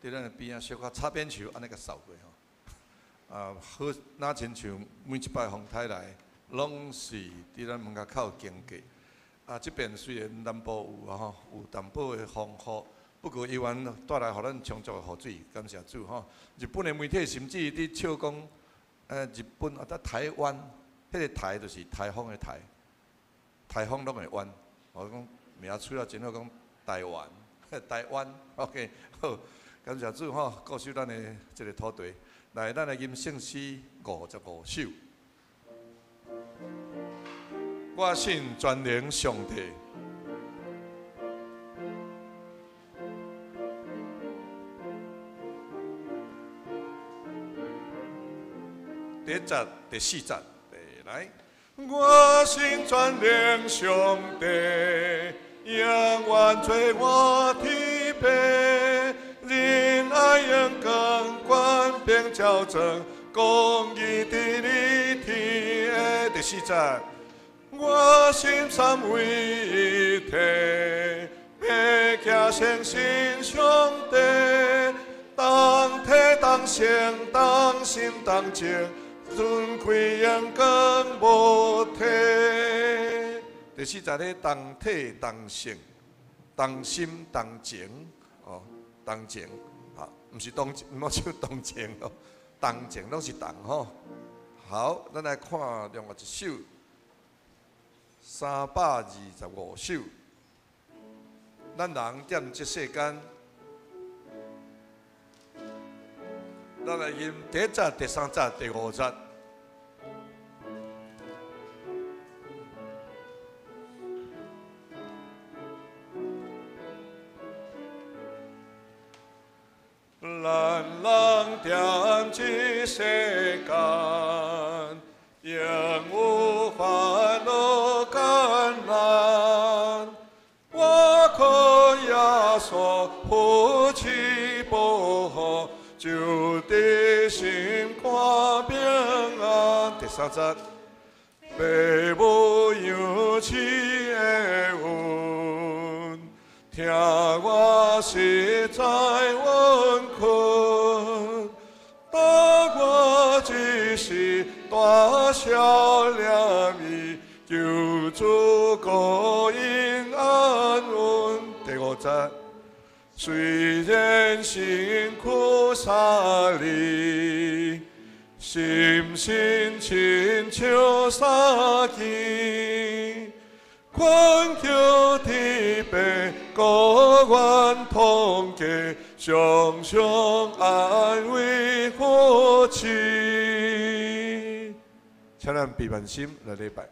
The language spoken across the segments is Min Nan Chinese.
佇咱的邊仔小可擦邊球，按呢共掃過吼。啊，好，若親像每一擺風颱來，攏是佇咱門口經過。啊，這邊雖然南部有吼，有淡薄的風雨，不過猶原帶來予咱充足的雨水，感謝主吼。日本的媒體甚至佇笑講，日本啊，佇台灣，彼個台就是颱風的台，颱風攏會彎。我講名取了真好，講台灣，台灣，OK，好，感謝主吼，顧守咱的這个土地。來，咱來吟聖詩55首。我信全能上帝。第一節、第四節，來。我信全能上帝，永遠做我天父，仁愛榮光，權柄照正，公義治理天的。第四節，我心三位一體，欲行相信上帝，同體同性同心同情。尊貴榮光無替。第四節咧，同體同性、同心同情，哦，同情，啊，毋是同，毋好唱同情哦，同情攏是同吼。好，咱來看另外一首，325首。咱人踮這世間。咱來吟第一節、第三節、第五節。咱人踮這世間，永有煩惱艱難，我靠耶穌扶持保護。就佇心肝平安。第三節，父母養飼的恩，疼我實在穩困，當我只是大小念伊，求主顧應安穩。第五節。雖然辛苦三里，心心親像三更，困境天邊高原統計，常常安慰扶持。請咱閉目心來禮拜。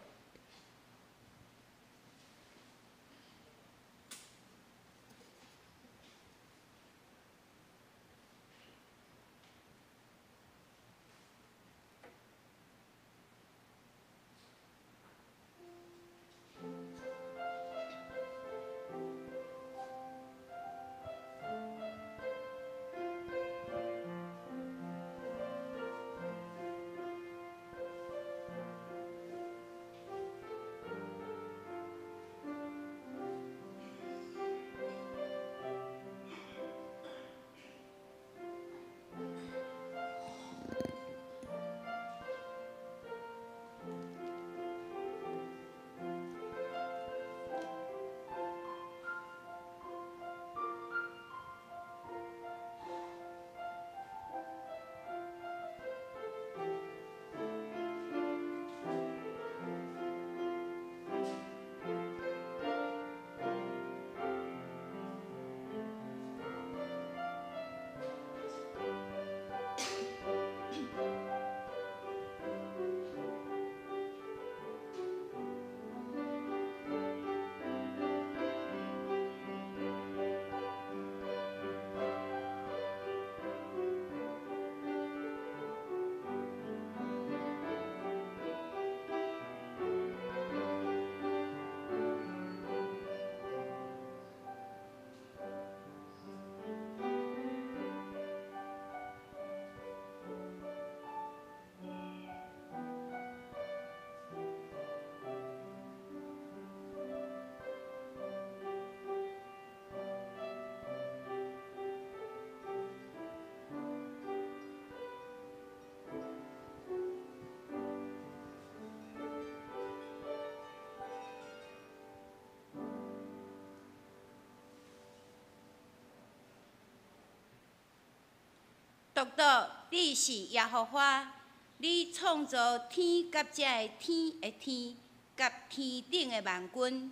獨獨你是耶和華，你創造天佮這个天的天，佮天頂的萬軍，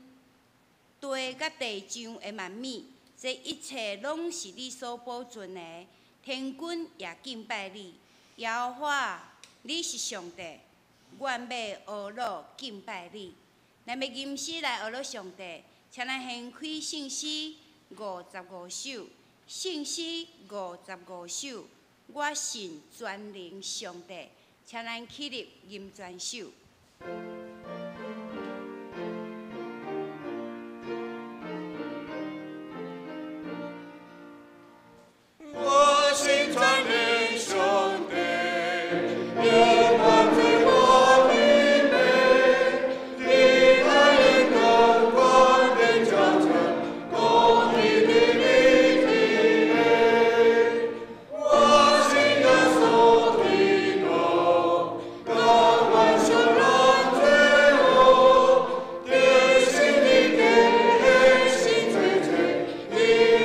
地佮地上的萬物，這一切攏是你所保存的。天軍也敬拜你，耶和華，你是上帝，阮欲呵咾敬拜你。咱欲吟詩來呵咾上帝，請咱掀開聖詩55首，聖詩五十五首。我信全能上帝，請咱起立吟全首。我信全能上帝，耶和華賜我的命，你愛的光光的照照，公義的立體的。我信耶穌基督，高萬上人罪惡，天心的天心最最，你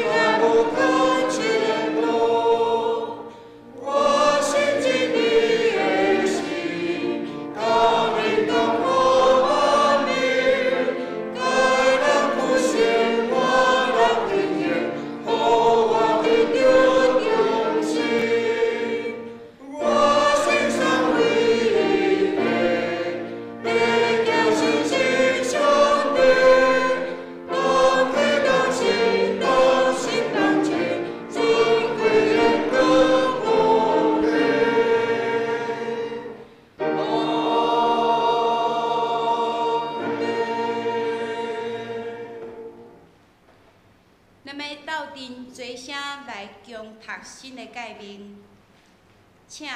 愛無看前路。我信敬你的心，高靈當破萬民，該人不信，我人聽見，予我得著忠心。我信三位一體，必叫信心上帝，當體當心當心當情，尊貴榮光無限。阿門。咱欲鬥陣齊聲來恭讀新的誡命，請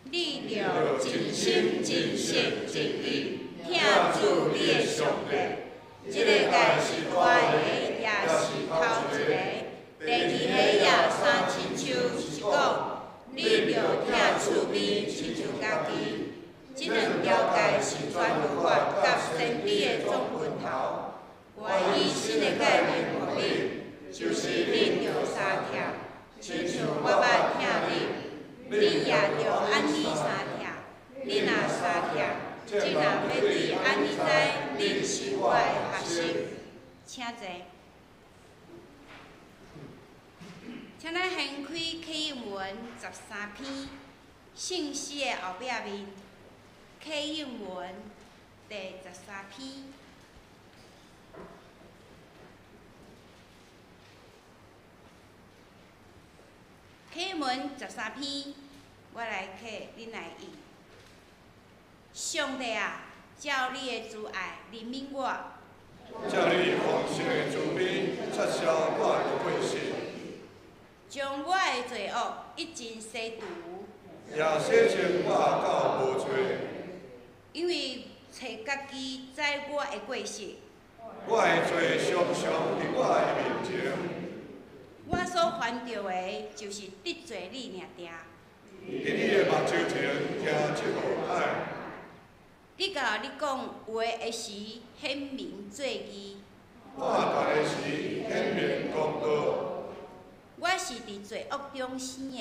你著盡心、盡性、盡意疼主你的上帝。這个誡是大个，也是頭一个。第二个也相親像是講，你著疼厝邊親像家己。這兩條誡是全律法佮先知的總分頭。我以新的誡命予恁，就是恁著相疼，親像我捌疼恁，恁也著按呢相疼。恁若相疼，眾人欲對按呢知恁是我的學生。請坐。請咱掀開啟應文13篇，聖詩的後壁面，啟應文第13篇。啟應文十三篇，我來啟，恁來譯。上帝啊，照你的慈愛憐憫我。照你豐盛的慈悲，擦消我的過失。將我的罪惡一盡洗除。也洗淨我到無罪。因為揣家己知我的過失。我的罪常常佇我的面前。我所犯著的，就是得罪你爾爾。佇你的目睭前行這號歹。你共你講話的時，顯明做義。判斷的時，顯明公道。我是佇罪惡中生的。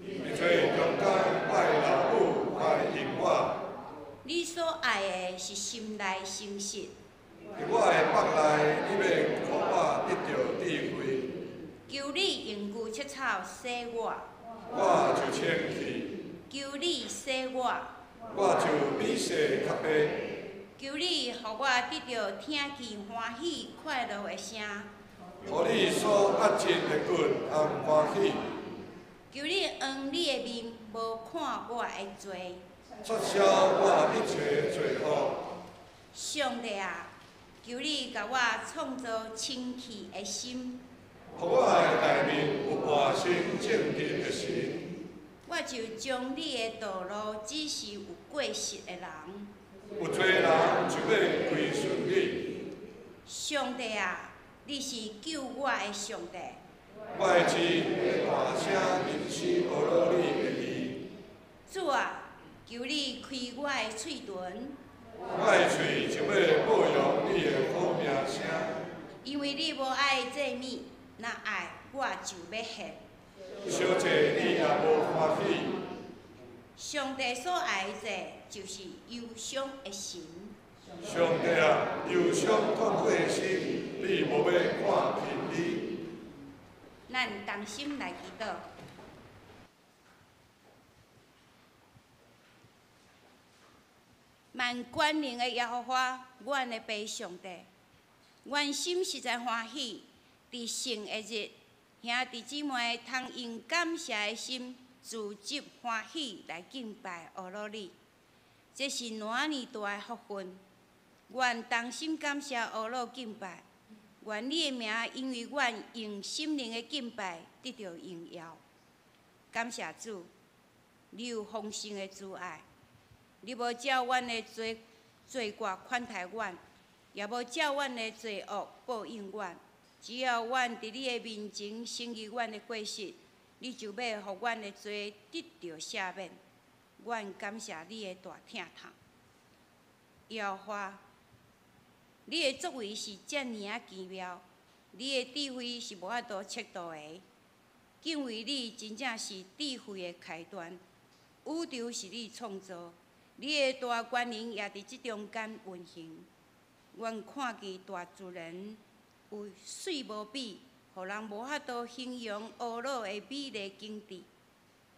佇罪中間，我的老母懷孕我。你所愛的是心內誠實。佇我的腹內，你欲予我得著智慧。求你用牛切草洗我。我就清氣。求你洗我。我就比雪較白。求你予我得著聽見歡喜快樂的聲。予你所壓折的骨通歡喜。求你掩你的面，無看我的罪。擦消我一切罪惡。上帝啊，求你共我創造清氣的心。予我的內面有活新正直的神。我就將你的道路指示有過失的人。有濟人就欲歸順你。上帝啊，你是救我的上帝。我的舌會大聲吟詩呵咾你的義。主啊，求你開我的喙唇。我的喙就欲報揚你的好名聲。因為你無愛祭物，若愛我就欲獻。小济你也無歡喜。上帝所愛的就是憂傷的心。上帝啊，憂傷痛悔的心，你無欲看輕伊。咱同心來祈禱。萬權能的耶和華，阮的父上帝，阮心實在歡喜，佇聖的日，兄弟姊妹通用感謝的心，聚集歡喜來敬拜阿羅你。這是偌爾大的福分，阮同心感謝阿羅敬拜。願你的名因為阮用心靈的敬拜得著榮耀。感謝主，你有豐盛的慈愛，你無照阮的罪過款待阮，也無照阮的罪惡報應阮。只要阮佇你的面前承認阮的過失，你就欲予阮的罪得著赦免。阮感謝你的大疼痛。耶和華，你的作為是遮爾仔奇妙，你的智慧是無法度測度的。敬畏你真正是智慧的開端。宇宙是你創造，你的大權能也佇這中間運行。阮看見大自然有媠無比，予人無法度形容烏魯的美麗景致，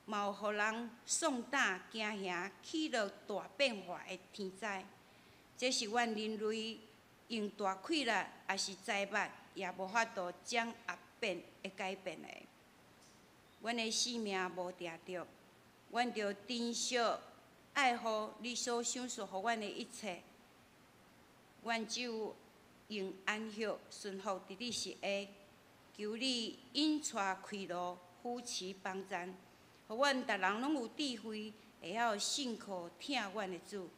嘛有予人喪膽驚嚇、起落大變化的天災。這是阮人類用大氣力，抑是財物，也無法度掌握變會改變的。阮的性命無定著，阮著珍惜愛護你所賞賜予阮的一切。阮只有用安息順服佇你膝下，求你引帶開路，扶持幫贊，予阮逐人攏有智慧，會曉信靠疼阮的主，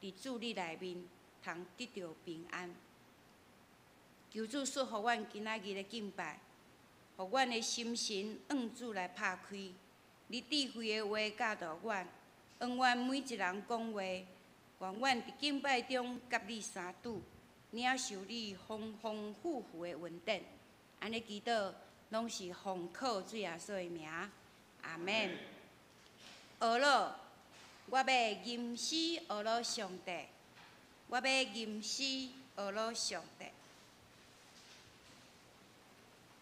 佇主你內面通得著平安。求主賜予阮今仔日的敬拜，予阮的心神向主來拍開。你智慧的話教導阮，向阮每一人講話，願阮佇敬拜中佮你相拄，領受你豐豐富富的恩典。按呢祈禱，攏是奉靠主耶穌的名，阿們。呵咾，我欲吟詩呵咾上帝，我欲吟詩呵咾上帝。感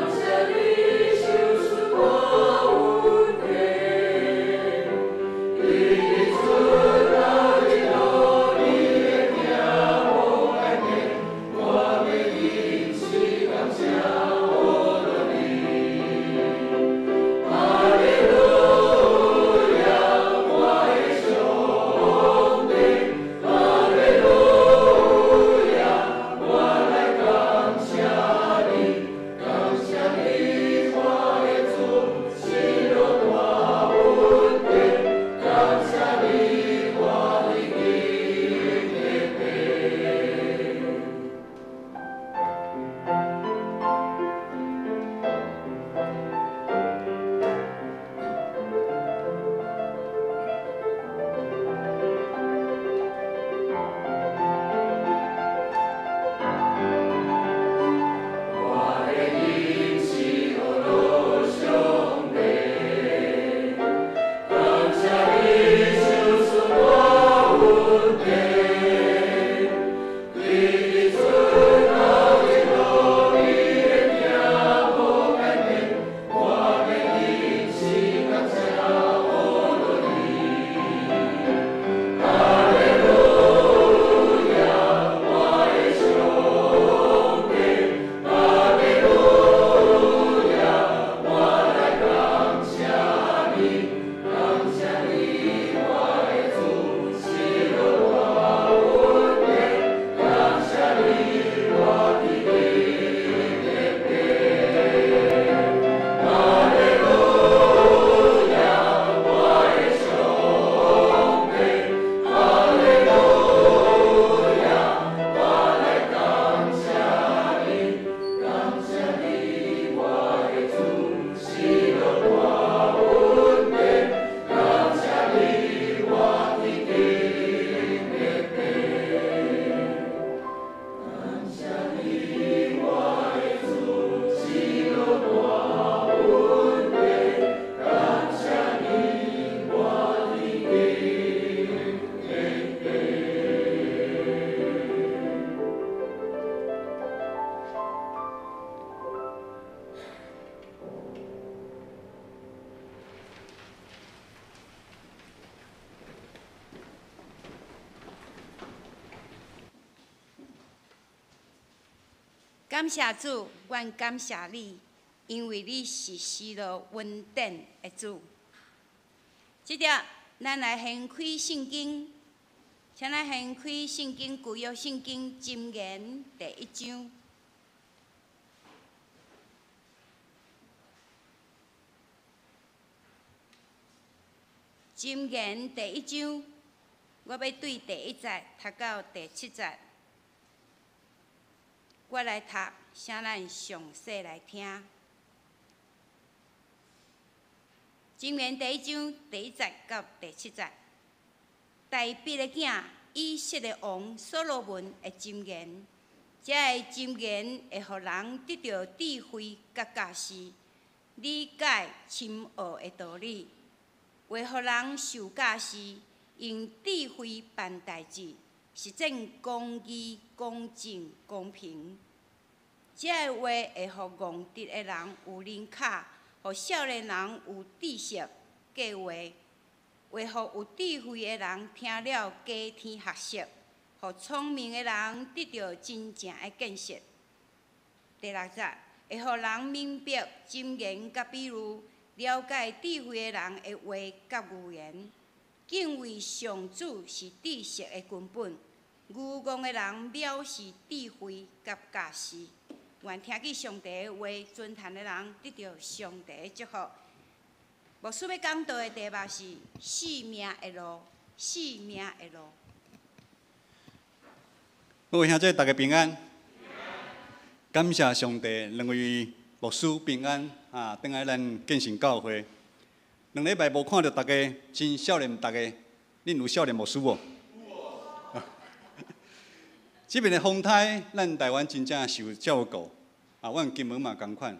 謝你賞賜我恩典。感謝主，阮感謝你，因為你是施落恩典的主。這節咱來掀開聖經，請咱掀開聖經舊約聖經箴言第一章。箴言第一章，我欲對第一節讀到第七節，我來讀，請咱詳細來聽。箴言第一章第一節到第七節，大衛的囝以色列王所羅門的箴言，這个箴言會予人得著智慧佮教示，理解深奧的道理，會予人受教示，用智慧辦代誌，實踐公義、公正、公平。這个話會予戇直的人有靈巧，予少年人有知識計劃，會予有智慧的人聽了加添學識，予聰明的人得著真正的見識。第六節，會予人明白箴言佮比喻，了解智慧的人的話佮預言。敬畏上主是知識的根本，愚戇的人藐視智慧佮教示。願聽見上帝的話，尊壇的人得著上帝的祝福。牧師欲講道的題目是性命的路，性命的路。各位兄弟，大家平安。感謝上帝，兩位牧師平安啊！轉來咱建信教會，兩禮拜無看著大家，真少年大家，恁有少年牧師無？這邊的風颱，咱台灣真正受照顧。啊，阮金門嘛仝款，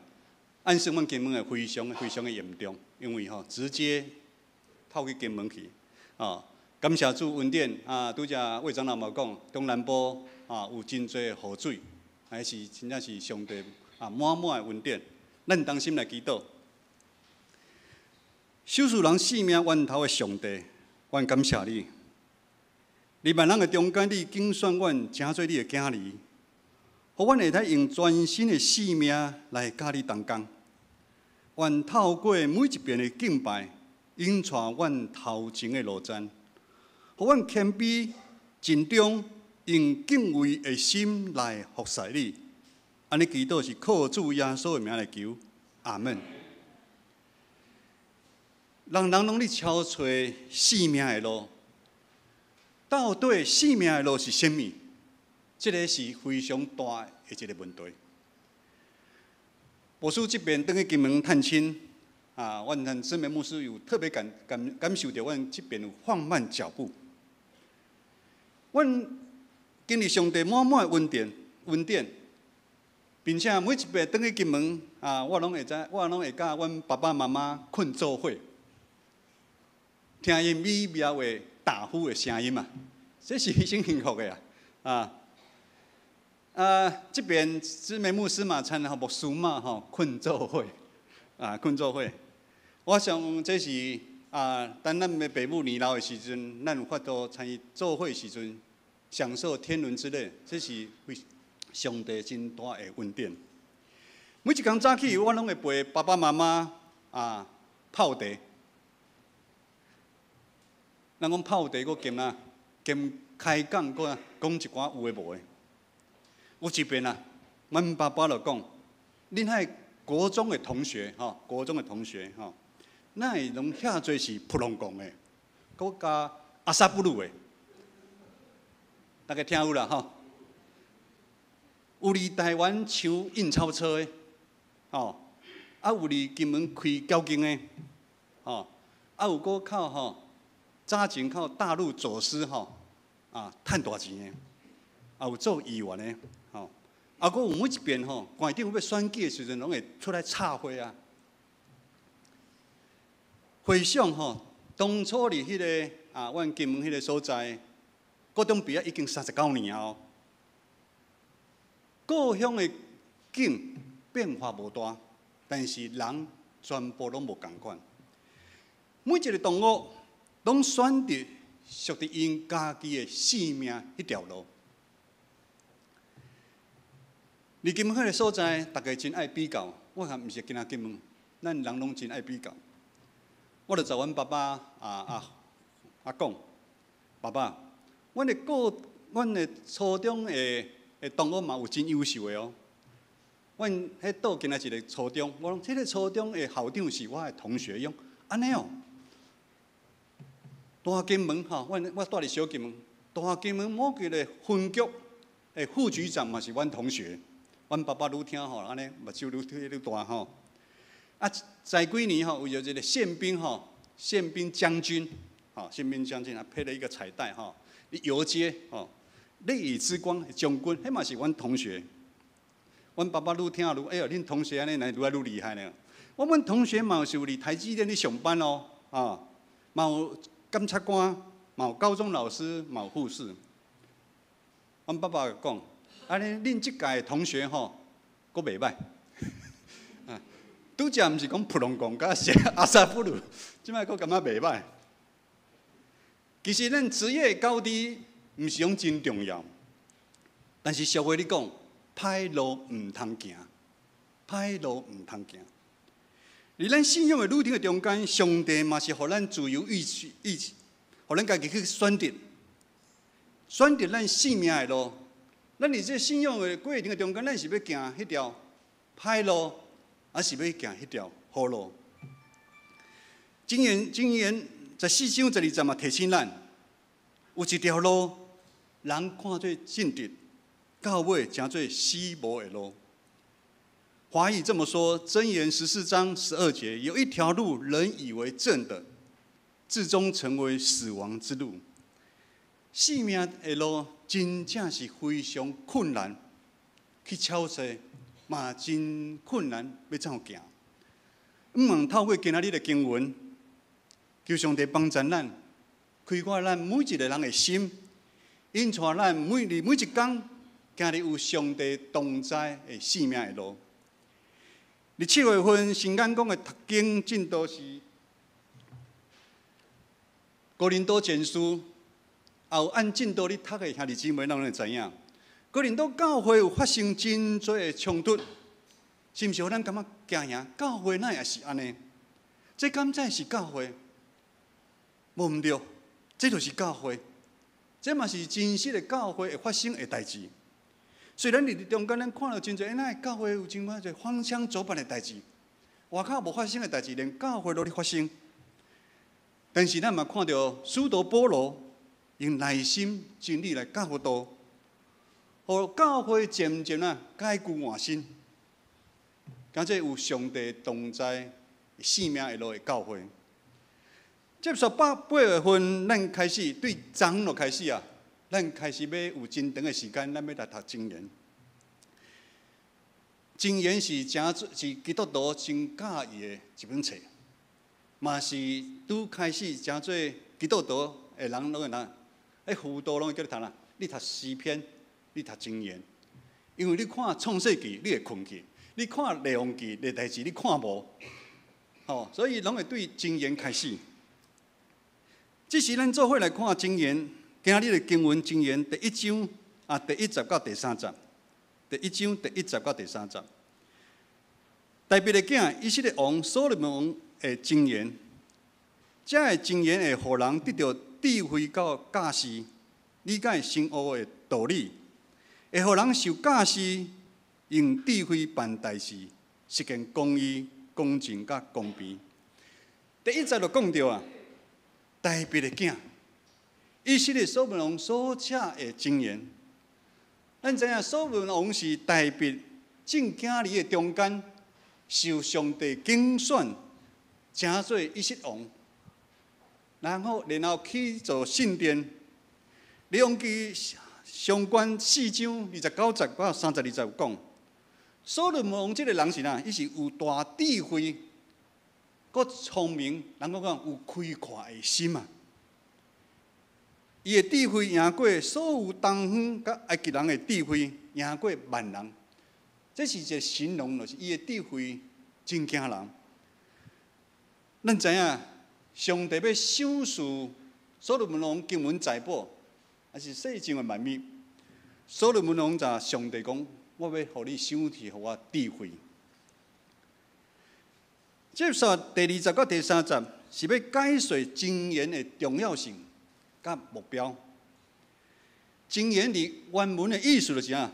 按算阮金門會非常非常的嚴重，因為吼直接透去金門去。啊，感謝主恩典啊！拄才魏長老嘛講，中南部啊有真濟雨水，還是真正是上帝啊滿滿的恩典。咱同心來祈禱，賞賜人性命源頭的上帝，阮感謝你。佇萬人的中間，你揀選阮，成做你的囝兒，予阮會使用全新的性命來佮你同工。願透過每一遍的敬拜，引帶阮頭前的路程，予阮謙卑盡忠，用敬畏的心來服侍你。按呢祈禱是靠主耶穌的名來求，阿門。人人攏咧敲揣性命的路。到底性命的路是啥物？這个是非常大的一个問題。牧師這邊轉去金門探親，啊，阮和姊妹牧師有特別感受著，阮這邊有放慢腳步。阮經歷上帝滿滿的恩典，恩典，並且每一擺轉去金門，啊，我攏會知，我攏會佮阮爸爸媽媽睏做伙，聽𪜶美妙的打呼的聲音啊，這是非常幸福的啊！啊啊，這邊姊妹牧師嘛，參和牧師嘛吼，睏做伙啊，睏做伙。我想這是啊，當咱的爸母年老的時陣，咱有法度參與做伙時陣，享受天倫之樂，這是非上帝真大的恩典。每一工早起，我攏會陪爸爸媽媽啊泡茶。人講泡茶，閣兼啊兼開講，閣講一寡有的無的。有一遍啊，阮爸爸就講：恁彼國中的同學吼，國中的同學吼，哪會攏遐濟是普通講的，閣加阿薩布魯的？大家聽有啦吼？有佇台灣搶印鈔車的，吼，啊有佇金門開交警的，吼，啊有閣靠吼。早前靠大陸走私吼，啊，趁大錢的，啊有做議員的，吼，啊，閣有每一遍吼，縣長欲選舉的時陣，攏會出來插花啊。回想吼，當初佇彼个啊，阮金門彼个所在，高中畢業已經39年啊。故鄉的景變化無大，但是人全部攏無仝款。每一个同學攏選擇屬佇𪜶家己的性命彼條路。伫金門彼个所在，大家真愛比較。我看毋是干焦金門，咱人攏真愛比較。我就找阮爸爸講，爸爸，阮的初中的同學嘛有真優秀的哦。阮彼倒近來一个初中，我講這个初中的校長是我的同學，伊講按呢哦。大金門吼，我蹛佇小金門，大金門某一个分局的副局長嘛是阮同學。阮爸爸愈聽吼，按呢目睭愈愈大吼。啊，前幾年吼，有一个憲兵吼，憲兵將軍，吼，憲兵將軍啊，披了一個彩帶吼，佇遊街吼，雷雨之光將軍，彼嘛是阮同學。阮爸爸愈聽愈，哎喲，恁同學按呢來愈來愈厲害呢。我阮同學嘛是有佇台積電咧上班哦，啊，嘛有檢察官，嘛有高中老師，嘛有護士。阮爸爸講，按呢恁這屆同學吼，閣袂䆀。啊，拄才毋是講普龍宮佮阿薩布魯，這擺閣感覺袂䆀。其實咱職業高低毋是講真重要，但是俗話咧講，歹路毋通行，歹路毋通行。佇咱信仰的旅程的中間，上帝嘛是予咱自由意志，意志，予咱家己去選擇，選擇咱性命的路。咱佇這信仰的過程的中間，咱是欲行彼條歹路，還是欲行彼條好路？箴言14章12節嘛提醒咱，有一條路，人看做正直，到尾成做死亡的路。華語這麼說，箴言14章12節，有一條路，人以為正的，至終成為死亡之路。性命的路真正是非常困難，去巧踅嘛真困難，欲怎行？毋妨透過今仔日的經文，求上帝幫助咱，開闊咱每一个人的心，引帶咱每日每一工，行佇有上帝同在的性命的路。佇7月份，新眼光的讀經進度是哥林多前書，也有按進度咧讀的兄弟姊妹，咱攏會知影。哥林多教會有發生真濟的衝突，是毋是予咱感覺驚訝？教會哪會是按呢？這敢才是教會？無毋對，這就是教會，這嘛是真實的教會會發生的代誌。雖然佇中間，咱看著真濟，欸，哪會教會有真濟荒腔走板的代誌，外口無發生的代誌，連教會攏咧發生。但是咱嘛看著使徒保羅用耐心真理來教導，予教會漸漸啊改舊換新，敢這有上帝同在性命的路的教會。接續8月份，咱開始對昨昏就開始啊，咱開始欲有真長的時間，咱欲來讀箴言。箴言是誠是基督徒真喜歡的一本冊，嘛是拄開始誠濟基督徒的人攏會哪？彼輔導攏會叫你讀啦，你讀詩篇，你讀箴言，因為你看創世記，你會睏去；你看列王記，歷代志你看無，吼，所以攏會對箴言開始。這時咱做伙來看箴言，今日的經文箴言第一章啊，第一節到第三節，第一章第一節到第三節。大衛的囝以色列王所羅門王的箴言，這个箴言會予人得著智慧佮教示，理解深奧的道理，會予人受教示，用智慧辦代誌，實現公義、公正佮公平。第一節就講著啊，大衛的囝，以色列所羅門王所寫的箴言。咱知影所羅門王是大衛眾囝兒的中間，受上帝揀選，成做以色列王，然後起造聖殿。列王紀上卷四章29節到32節有講，所羅門王這个人是啥？伊是有大智慧，閣聰明，人閣講有開闊的心啊。伊的智慧贏過所有東方佮埃及人的智慧，贏過萬人。這是一个形容，就是伊的智慧真驚人。咱知影，上帝欲賞賜所羅門王金銀財寶，抑是世上的萬物。所羅門王就上帝講：我欲予你賞賜予我智慧。接續第二節到第三節是欲解說箴言的重要性佮目標。箴言佇原文的意思就是啥？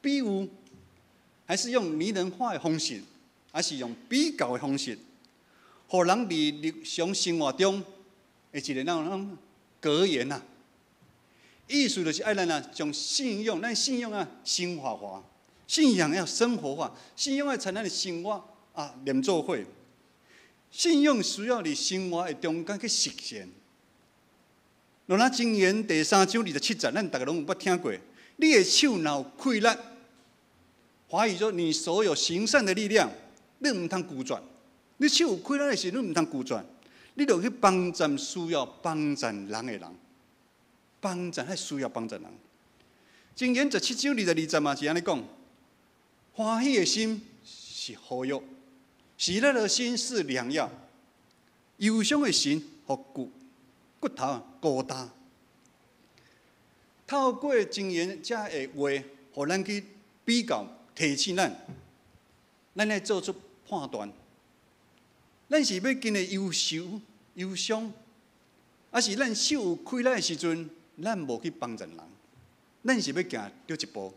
比喻，還是用擬人化的方式，還是用比較的方式，予人佇日常生活中的一个那種格言啊。意思就是愛咱啊，將信仰，咱信仰啊生活化，信仰要生活化，信仰愛參咱的生活啊連做伙。信仰需要佇生活的中間去實現。若咱箴言第三章二十七節，咱逐家攏有捌聽過。你的手若有氣力，華語說你手有行善的力量，你毋通拒絕。你手有氣力的時，你毋通拒絕，你著去幫贊需要幫贊人的人，幫贊彼需要幫贊人。箴言17章22節嘛是按呢講：歡喜的心是好藥。喜樂的心是良藥，憂傷的心予骨骨頭孤單。透過箴言這的話，予咱去比較提醒咱，咱愛做出判斷。咱是欲經歷憂愁、憂傷，抑是咱手有氣力的時陣，咱無去幫助人，咱是欲行佗一步。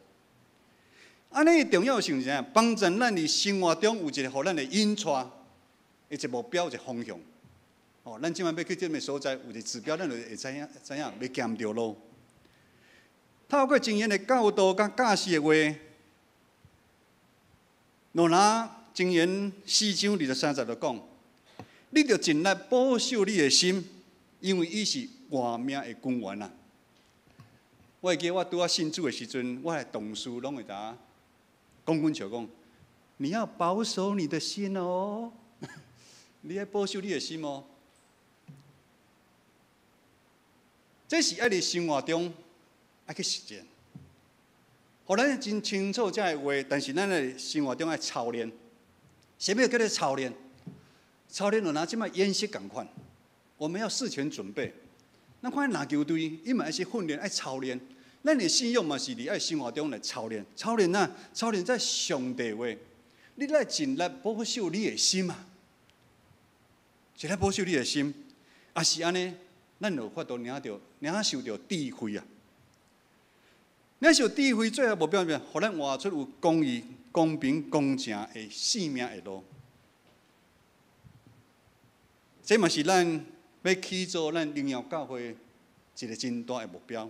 按呢重要性是啥？幫助咱佇生活中有一个予咱的引帶，一個目標，一個方向。哦，咱這擺欲去這个所在，有一個指標，咱就會知影知影欲行毋著路。透過箴言的教導佮教示的話，若拿箴言四章二十三節就講：你著盡力保守你的心，因為伊是活命的根源啊！我會記得我拄仔信主的時陣，我的同事攏會共講阮笑講：你要保守你的心哦，你愛保守你的心哦。這是愛佇生活中愛去實踐，予咱真清楚這个話，但是咱佇生活中愛操練。啥物叫做操練？操練就若這擺演習仝款，我們要事前準備。咱看籃球隊，伊嘛愛去訓練，愛操練。咱的信仰嘛是佇愛生活中來操練，操練啊，操練在上帝話。你愛盡力保守你的心啊，盡力保守你的心，啊是按呢，咱就有法度領著、領受著智慧啊。領受智慧最後目標是啥？予咱活出有公義、公平、公正的生命的路。這嘛是咱欲起做咱榮耀教會一個真大的目標。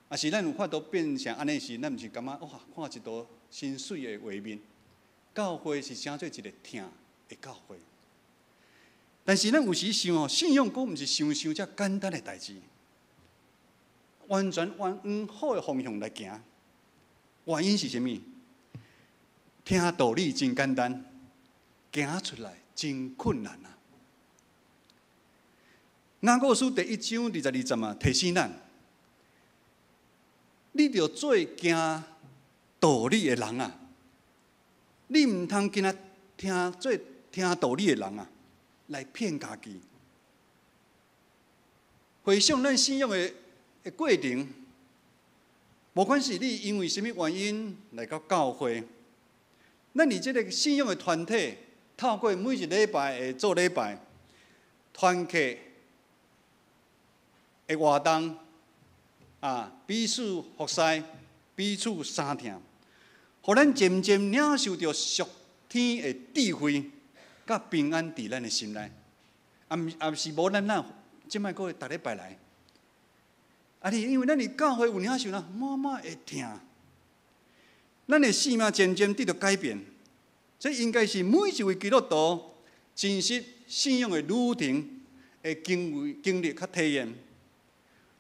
啊是咱有法度變成按呢時，咱毋是感覺哇，看一道真媠的畫面。教會是成做一個疼的教會。但是咱有時想哦，信仰閣毋是想想遮簡單的代誌，完全往好的方向來行。原因是啥物？聽道理真簡單，行出來真困難啊！雅各書第一章二十二節嘛，提醒咱。你著做行道理的人啊！你毋通干焦聽做聽道理的人啊，來騙家己。回想咱信仰的的過程，無管是你因為啥物原因來到教會，咱佇這个信仰的團體，透過每一禮拜的做禮拜、團契的活動。啊，彼此服侍，彼此相疼，予咱漸漸領受著屬天的智慧，佮平安佇咱的心內。啊，毋啊是無咱哪這擺閣會逐禮拜來？啊，你因為咱佇教會有領受啦，滿滿會疼，咱的生命漸漸得著改變。這應該是每一位基督徒真實信仰的旅程的經經歷佮體驗。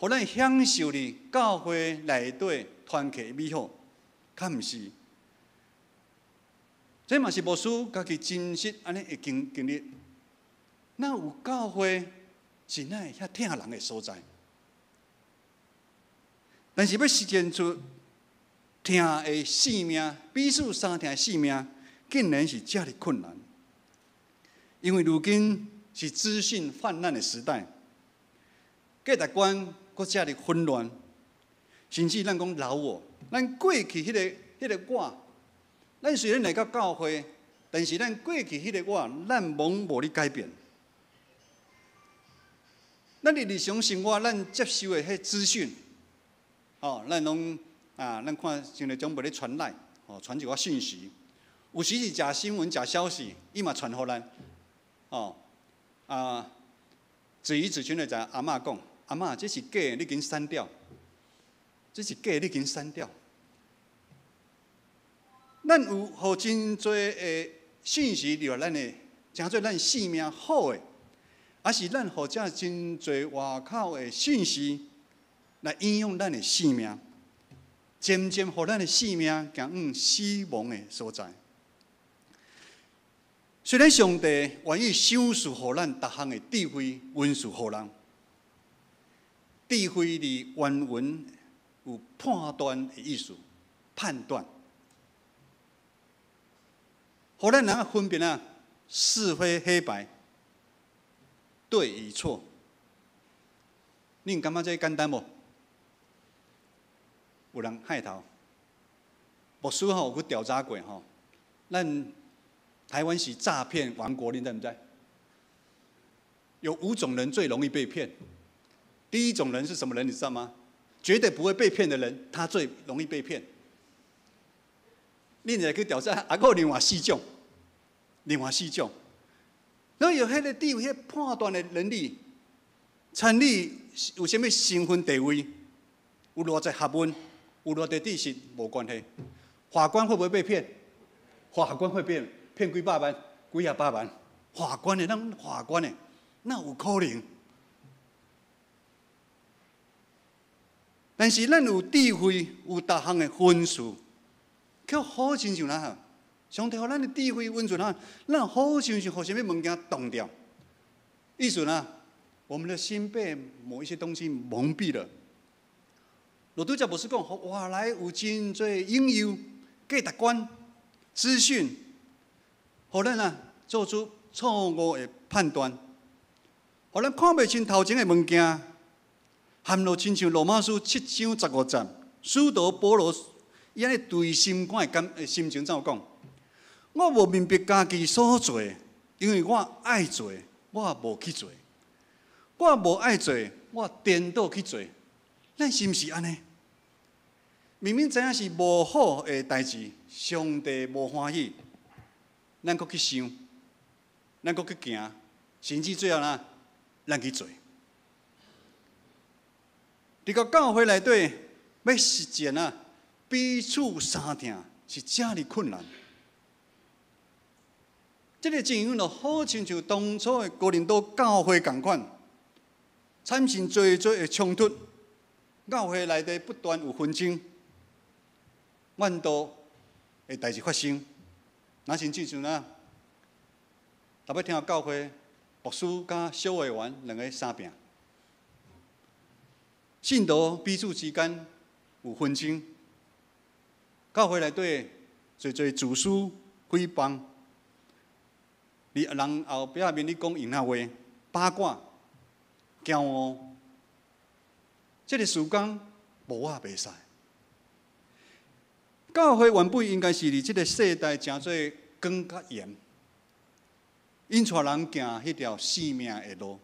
予咱享受佇教會內底團契美好，敢毋是？這嘛是牧師家己真實按呢的經經歷。若有教會是哪會遐疼人的所在？但是欲實踐出疼的生命，彼此相疼的生命，竟然是遮爾困難。因為如今是資訊泛濫的時代。價值觀閣遮爾混亂，甚至咱講老我，咱過去彼个彼个我，咱雖然來到教會，但是咱過去彼個我，咱攏無咧改變。咱佇日常生活，咱接受的彼資訊，哦，咱攏啊，咱看像咧長輩咧傳來，哦，傳一寡訊息，有時是假新聞、假消息，伊嘛傳予咱，哦，啊，子怡子萱就阿嬤講，阿嬤，這是假的，你緊刪掉，這是假的，你緊刪掉。咱有予真濟的訊息入來咱的，成做咱性命好的，抑是咱予遮真濟外口的訊息來影響咱的性命，漸漸予咱的性命行向死亡的所在。雖然上帝願意賞賜予咱逐項的智慧，恩賜予人，智慧佇原文有判斷的意思，判斷，予咱能分辨啊是非黑白，對與錯。你有感覺這簡單無？有人害頭，牧師吼有去調查過吼，咱台灣是詐騙王國，你知毋知？有五種人最容易被騙。第一種人是什麼人？你知道嗎？絕對不會被騙的人，他最容易被騙。你若去調查，啊，閣有另外四種，另外四種。然後有彼個智慧、彼個判斷的能力，參你有啥物身份地位，有偌濟學問，有偌濟知識無關係。法官會不會被騙？法官會被騙幾百萬、幾仔百萬。法官的，咱法官的，哪有可能？但是咱有智慧，有逐項的分數，卻好親像哪哈？上帝予咱的智慧恩賜哪，咱好親像予啥物物件擋掉。意思呢？我們的心被某一些東西蒙蔽了。羅拄才牧師講，外來有真濟引誘、價值觀、資訊，予咱啊做出錯誤的判斷，予咱看袂清頭前的物件，陷落親像羅馬書7章15節，使徒保羅伊按呢對心肝的感心情怎講？我無明白家己所做，因為我愛做，我無去做；我無愛做，我顛倒去做。咱是毋是按呢？明明知影是無好的代誌，上帝無歡喜，咱閣去想，咱閣去行，甚至最後呢，咱去做。佇個教會內底欲實踐啊，彼此相疼是遮爾困難。這個情形就好親像當初的哥林多教會仝款，產生濟濟的衝突，教會內底不斷有紛爭、怨妒的代誌發生。若是親像啊，特別聽到教會牧師佮小會員兩个相拚，信徒彼此之間有紛爭，教會內底濟濟自私誹謗，佇人後壁面咧講閒話、八卦、驕傲，這个時間無我袂使。教會原本應該是佇這个世代成做光佮鹽，引帶人行彼條生命的路。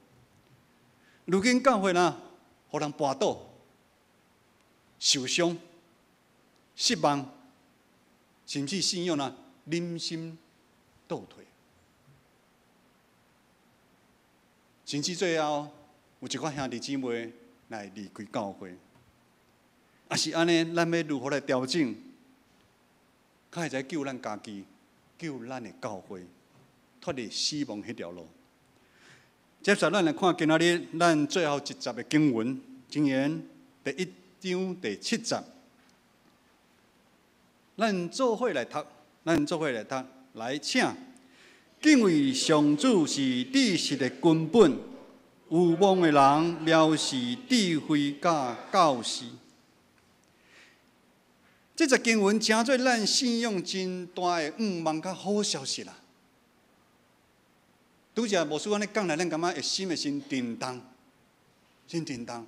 如今教會呢，予人跋倒、受傷、失望，甚至信仰呢，人心倒退。甚至最後，有一寡兄弟姊妹來離開教會。啊，是按呢，咱欲如何來調整？較會使救咱家己，救咱的教會，脫離死亡彼條路。接下來，咱來看今仔日咱最後一節的經文，箴言第1章第7節。咱做伙來讀，咱做伙來讀，來請。敬畏上主是知識的根本，愚妄的人藐視智慧佮教示。這節經文成做咱信仰真大的向望佮好消息啦。拄才牧師按呢講來，咱感覺會心會先震動，先震動。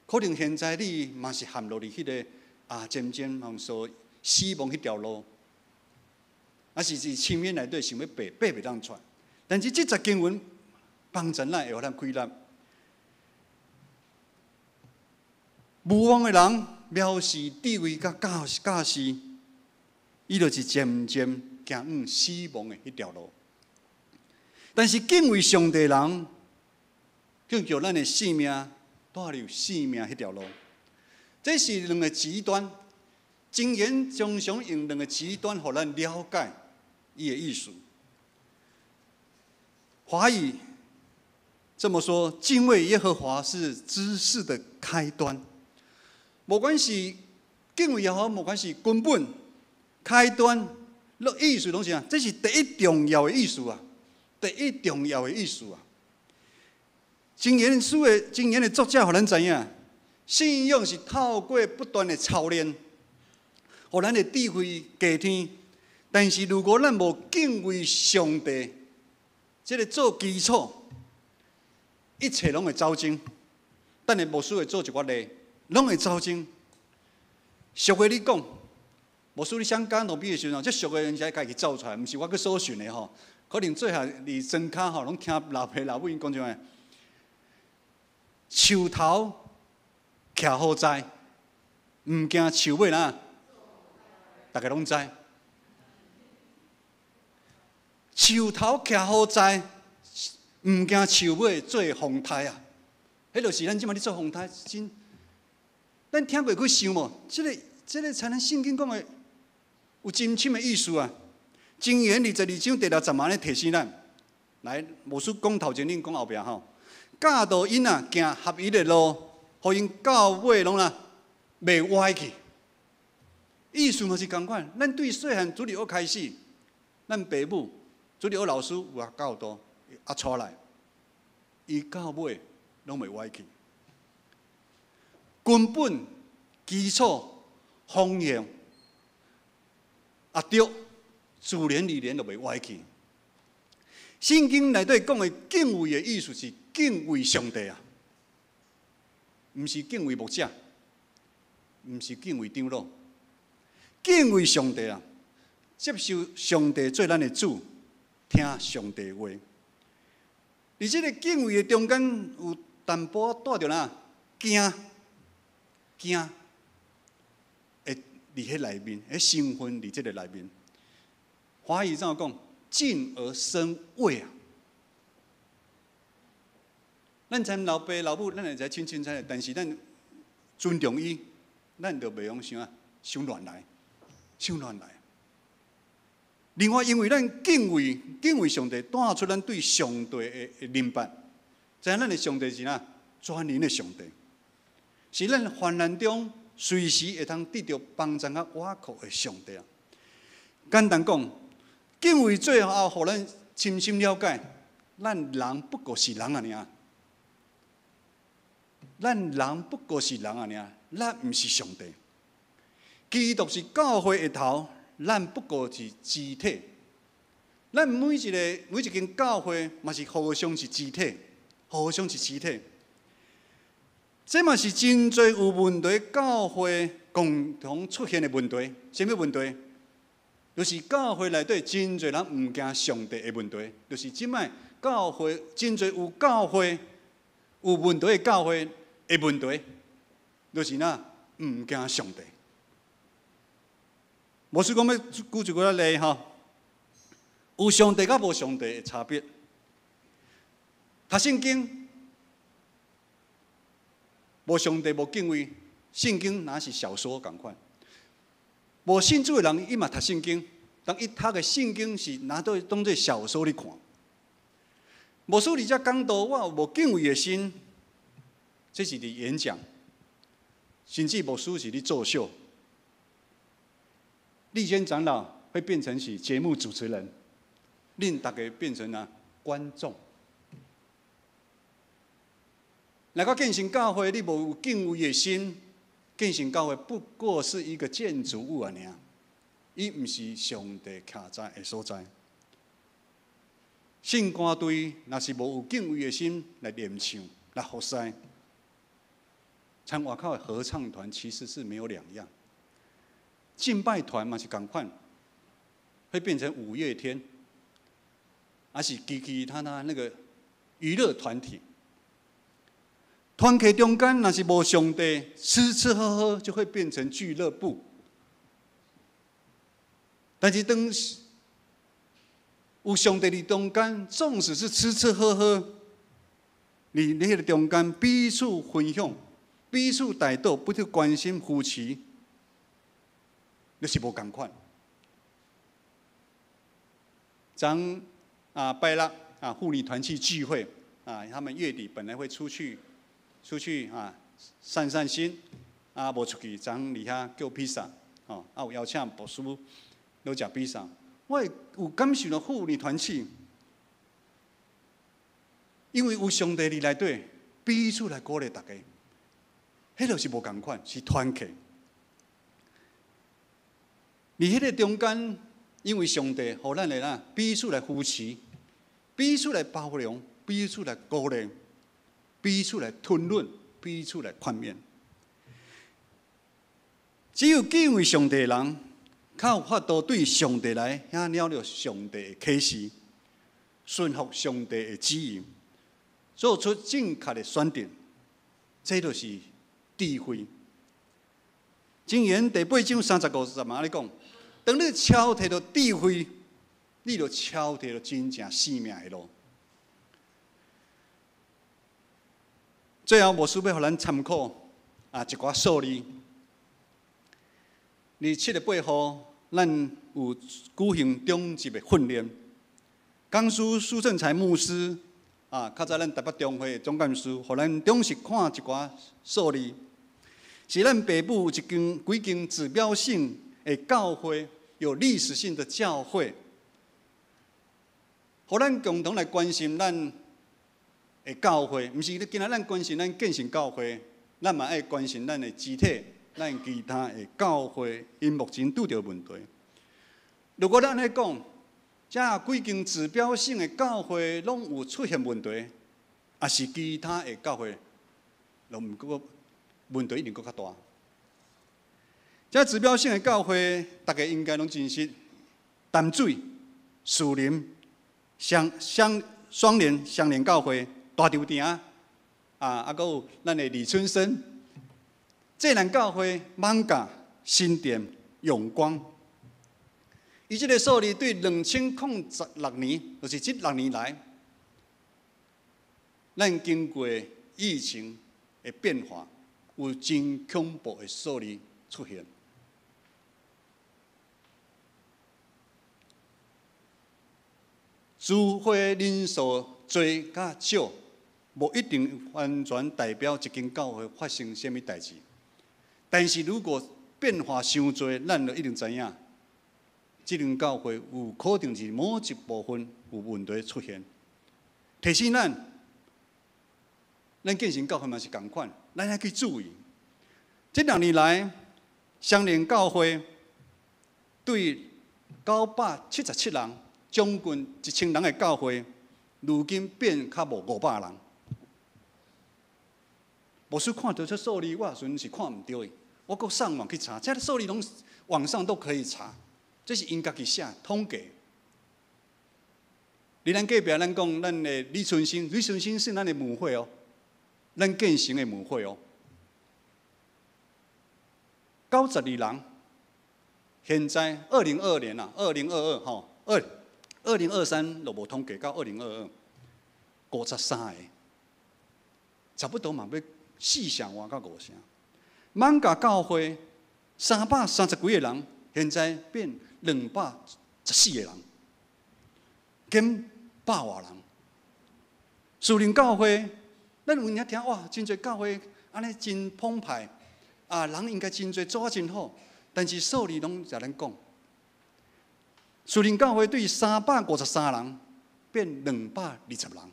可能現在你嘛是陷落佇彼個啊，漸漸予所死亡彼條路，啊是佇深淵內底想欲爬，爬袂當出來。但是這節經文幫助咱，會予咱開力。無望的人藐視智慧佮教教示，伊就是漸漸行向死亡的彼條路。但是敬畏上帝的人，卻叫咱的性命帶入生命彼條路。這是兩个極端。箴言常常用兩个極端，予咱了解伊的意思。華語這麼說：敬畏耶和華是知識的開端。無管是敬畏耶和華，無管是根本開端，意思攏是啥？這是第一重要的意思啊！第一重要的意思啊！箴言書的箴言的作者予咱知影，信仰是透過不斷的操練，予咱的智慧加添。但是如果咱無敬畏上帝，這个做基礎，一切攏會走鐘。等下牧師會做一寡例，攏會走鐘。俗話咧講，牧師你想講路邊的時陣，這俗話𪜶才家己走出來，毋是我去搜尋的吼。可能最後佇莊跤吼，攏聽老爸老母𪜶講這種樹頭徛好在，毋驚樹尾啦，逐家攏知。樹頭徛好在，毋驚樹尾做風颱啊！彼就是咱這馬咧做風颱，真。咱聽過去想無？這个、這个，才能聖經講的有真深的意思啊！箴言22章第60節咧提醒咱，來，牧師講頭前，恁講後壁吼。教導𪜶啊，行合宜的路，予𪜶到尾攏啊袂歪去。意思嘛是仝款，咱對細漢主日學開始，咱爸母主日學老師有啊教導，啊帶來，伊到尾攏袂歪去。根本基礎方向啊對，自然而然就袂歪去。聖經內底講的敬畏的意思是敬畏上帝啊，毋是敬畏牧者，毋是敬畏長老，敬畏上帝啊，接受上帝做咱的主，聽上帝話。佇這个敬畏的中間，有淡薄仔帶著哪驚驚，會佇彼內面，彼成分佇這个內面。華語怎講？敬而生畏啊！咱參老爸老母，咱會知清清楚楚，但是咱尊重伊，咱就袂用想啊，傷亂來，傷亂來。另外，因為咱敬畏敬畏上帝，帶出咱對上帝的明白，知影咱的上帝是哪全能的上帝，是咱患難中隨時會通得著幫助佮倚靠的上帝啊。簡單講，敬畏最後，予咱深深了解，咱人不過是人爾爾。咱人不過是人爾爾，咱毋是上帝。基督是教會的頭，咱不過是肢體。咱每一個每一間教會嘛是互相是肢體，互相是肢體。這嘛是真濟有問題教會共同出現的問題。啥物問題？就是教會內底真濟人毋驚上帝的問題。就是這擺教會真濟有教會有問題的教會的問題，就是哪毋驚上帝。牧師講欲舉一個例吼，有上帝佮無上帝的差別。讀聖經無上帝無敬畏，聖經若是小說仝款。無信主的人，伊嘛讀聖經，但伊讀的聖經是拿做當做小說咧看。牧師佇遮講道，我有無敬畏的心，這是佇演講，甚至牧師是咧作秀。麗娟長老會變成是節目主持人，恁逐家變成啊觀眾。來到建成教會，你無有敬畏的心，建成教會不過是一個建築物爾爾，伊毋是上帝徛在的所在。聖歌隊若是無有敬畏的心來念唱、來服侍，參外口的合唱團其實是沒有兩樣。敬拜團嘛是仝款，會變成五月天，還是其其他他那個娛樂團體。團契中間若是無上帝，吃吃喝喝就會變成俱樂部。但是當有上帝佇中間，縱使是吃吃喝喝，你彼個中間彼此分享、彼此代禱，彼此關心扶持，你是無仝款。昨啊拜六啊婦女團契聚會啊，他們月底本來會出去啊散散心，啊無出去，昨佇遐叫披薩，哦啊有邀請牧師來食披薩，我會有感受到婦女團契，因為有上帝佇內底，彼此來鼓勵大家，彼就是無仝款，是團契。佇彼個中間，因為上帝予咱的啦，彼此來扶持，彼此來包容，彼此來鼓勵，彼此來吞忍，彼此來勸勉。只有敬畏上帝的人，較有法度對上帝來遐了了上帝的啟示，順服上帝的旨意，做出正確的選擇。這就是智慧。箴言第八章三十五節嘛，按呢講，當你撨提著智慧，你就撨提著真正生命的路。最後，牧師欲予咱參考啊一寡數字。佇七月八號，咱有舉行中級的訓練。講師蘇正才牧師啊，較早咱台北中會總幹事，予咱中實看一寡數字，是咱北部一間幾間指標性的教會，有歷史性的教會，予咱共同來關心咱的教會，毋是今仔咱關心咱建成教會，咱嘛愛關心咱的肢體，咱其他的教會，𪜶目前拄著問題。如果咱按呢講，這幾間指標性的教會攏有出現問題，抑是其他的教會，攏毋過問題一定閣較大。這指標性的教會，大家應該攏真熟，淡水、樹林、雙雙雙連、雙連教會。大稻埕啊，啊，閣有咱的李春生，濟南教會、艋舺、新店、永光，伊這个數字對2016年，就是這六年來，咱經過疫情的變化，有真恐怖的數字出現。聚會人數濟佮少，無一定完全代表一間教會發生啥物代誌。但是如果變化傷濟，咱就一定知影，這間教會有可能是某一部分有問題出現。提醒咱，咱建成教會嘛是仝款，咱愛去注意。這兩年來，雙連教會對977人，將近1000人的教會，如今變較無500人。牧師看著這數字，我時陣是看毋著的，我閣上網去查，這數字攏網上都可以查，這是𪜶家己寫統計。佇咱隔壁，咱講咱的李春生，李春生是咱的母會哦，咱建成的母會哦。92人，現在2022年啊，2022吼，2023就無統計到2022，53個，差不多嘛欲四成外到五成。艋舺教會330幾個人，現在變214個人，減百外人。樹林教會，咱有影聽哇，真濟教會按呢真澎湃，啊，人應該真濟，做啊真好，但是數字攏共咱講。樹林教會對353人變220人，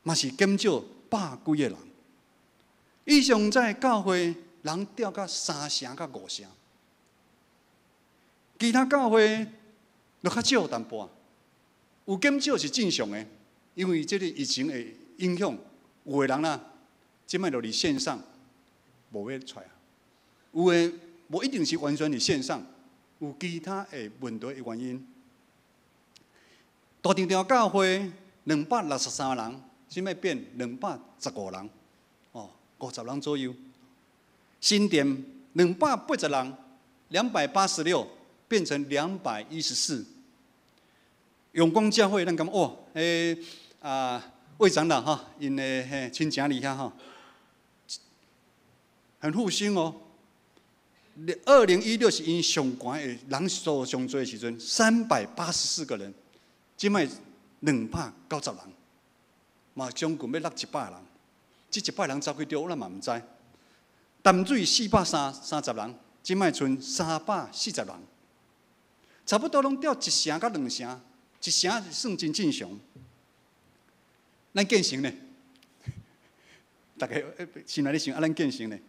嘛是減少百幾個人。以上在教會人掉到三成到五成，其他教會就較少淡薄。有減少是正常的，因為這個疫情的影響，有的人啊，這擺就佇線上無欲出來，有的無一定是完全佇線上，有其他的問題的原因。大長長教會263人，這擺變215人，哦，50人左右。新店280人，286變成214。永光教會咱感覺哦，欸啊，魏長老哈，𪜶的嘿親情佇遐吼，很復興哦。2016是𪜶上懸的人數上濟的時陣，384個人，這擺290人，嘛將近欲落100人。這100人走去佗，咱嘛毋知。淡水430人，這擺賰340人，差不多攏掉一成佮兩成，一成算真正常。咱建成呢？大家心內咧想啊，咱建成呢？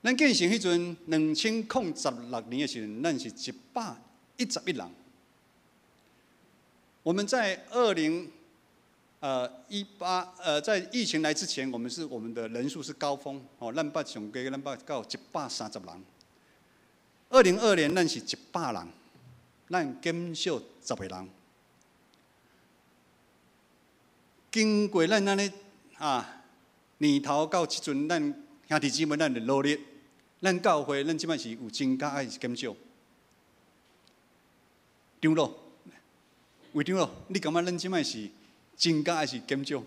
咱建成彼陣2016年的時陣，咱是111人。我們在二零一八在疫情來之前，我們的人數是高峰，哦，咱捌上低，咱捌到130人。2022年咱是100人，咱減少10個人。經過咱按呢啊年頭到這陣，咱兄弟姊妹咱的努力，咱教會咱這擺是有增加還是減少？長老，魏長老，你感覺咱這擺是增加還是減少？